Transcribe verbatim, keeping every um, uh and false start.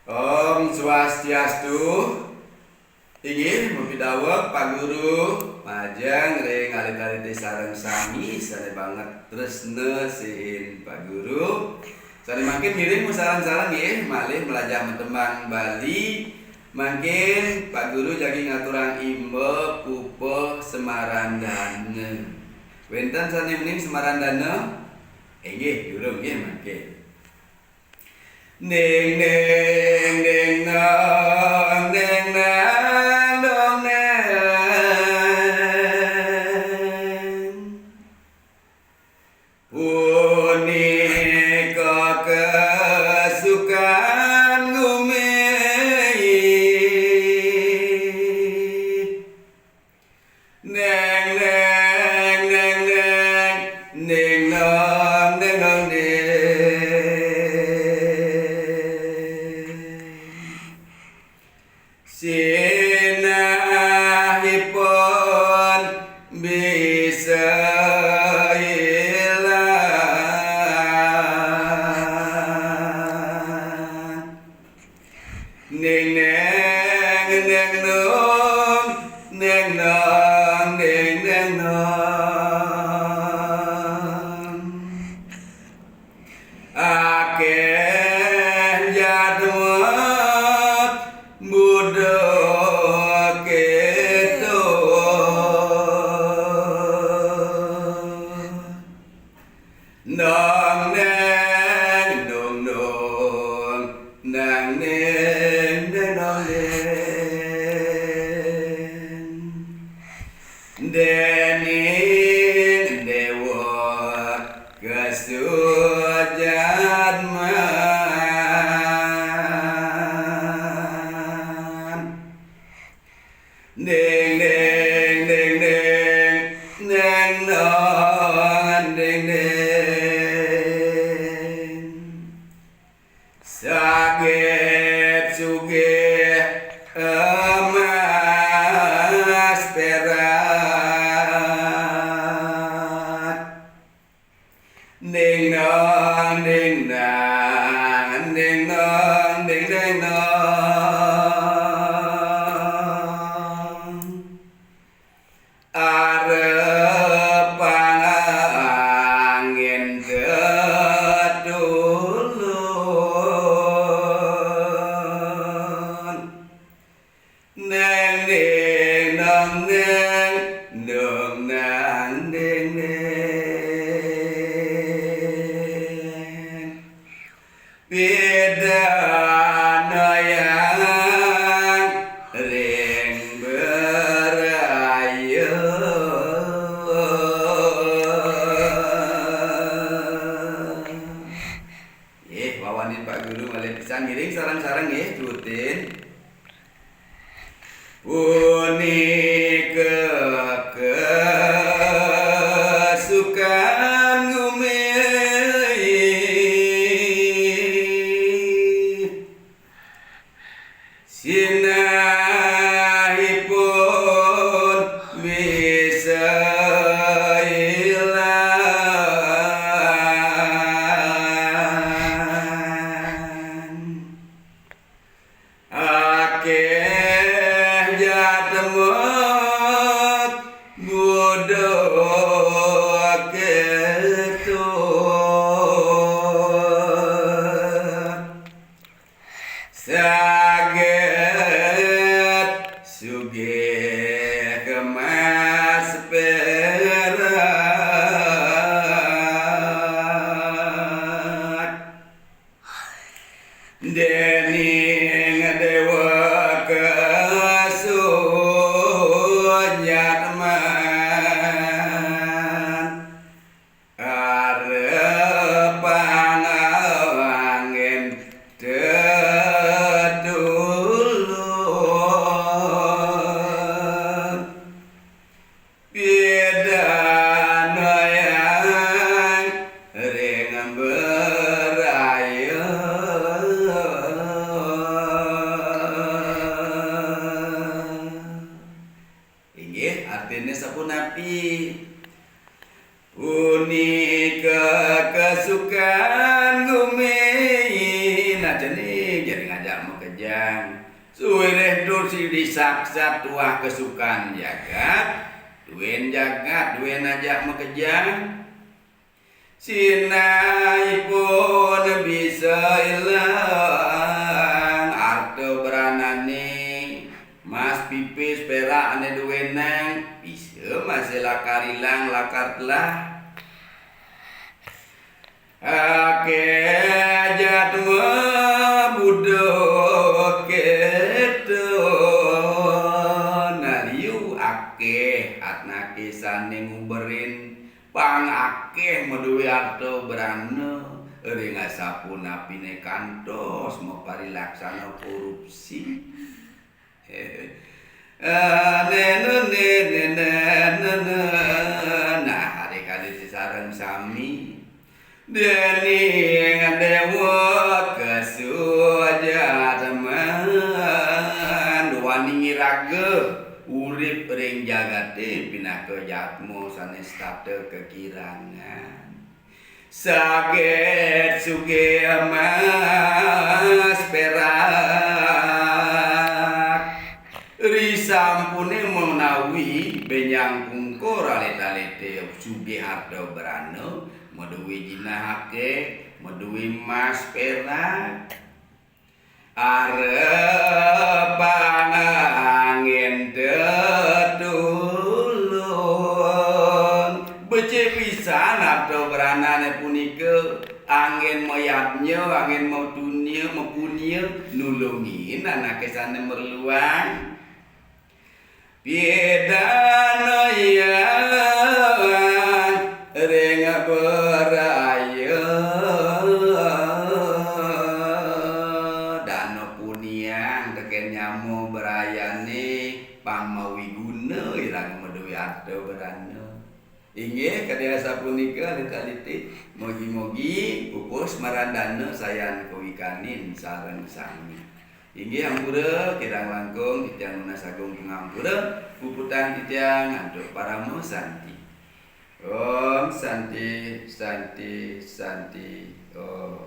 Om Swastiastu. Inggih, mapidaweg Pak Guru, majeng ring alit-alité sareng sami sané banget tresna sihin Pak Guru. Sané mangkin ngiring masareng-sareng nggih, malih mlajah matembang Bali. Mangkin Pak Guru jagi ngaturang imba pupuh Semarandana. Wénten sané uning Semarandana? Inggih, durung nggih mangkin. Ning ning ning nang ning nang dong neng. Punika kasukan gumi. Neng neng neng neng, ning nong ning nong ning. Sinahipun bisa ilang. Ning neng ning nong, ning nong ning ning nong. Akéh jadma buda kéto. Nang neng nong nong, nang neng neng nong neng. Déning déwa kasujatman. Ding ding ding ding, ding dong ding ding. Saged sugih emas perak. Ding dong ding dang, ding dong ding ding dong. Arep pangangin tetulun. Neng ning nong neng, nong nang ding ding. Pidanayang ring braya. Nggih, wawanin Pak Guru malih pisan, ngiring sareng-sareng nggih, tutin. Punika kasukan gumi. Sinahipun bisa ilang. Akéh jadma buda kéto. Saged sugih emas perak. Déning déwa kasujatman. Arep pangangin tetulun. Pidanayang ring braya. Cening jari ngajak makejang. Suwireh tur sidi saksat tuah kasukan jagat, duén jagat duén ajak makejang. Sinah ipun bisa ilang arta beranané, mas pipis pérak ané duénang, bisa masih lakar ilang, lakar telah. Akéh jadma buda kéto, nah liu akéh anaké sané nguberin, pang akéh madué arta brana, ring asapunapiné kantos maparilaksana korupsi. Nah, ari kadi sareng sami, déning Déwa kasujaman, wani ngiraga urip ring jagaté pinaka jadma sané setata kakirangan. Saget sugih mas pérak. Risampuné menawi bénjang pungkur alit-alité sugih arta brana, madué jinah akéh, madué mas pérak. Arepang anggén tetulung. Becik pisan arta branané punika, anggén mayadnya, anggén matunia, mapunia, nulungin anaké sané merluang. Pidanayang ring braya. Dana puniang tekén nyama brayané, pang mawiguna iraga madué arta brana. Inggih, kadi asapunika alit-alité, mugi-mugi pupus marandana sayan kawikanin sareng sami. Inggih ampura, kirang langkung titiang nunas agung pangampura, puputang titiang antuk parama santi. Om Santi, Santi, Santi, Om.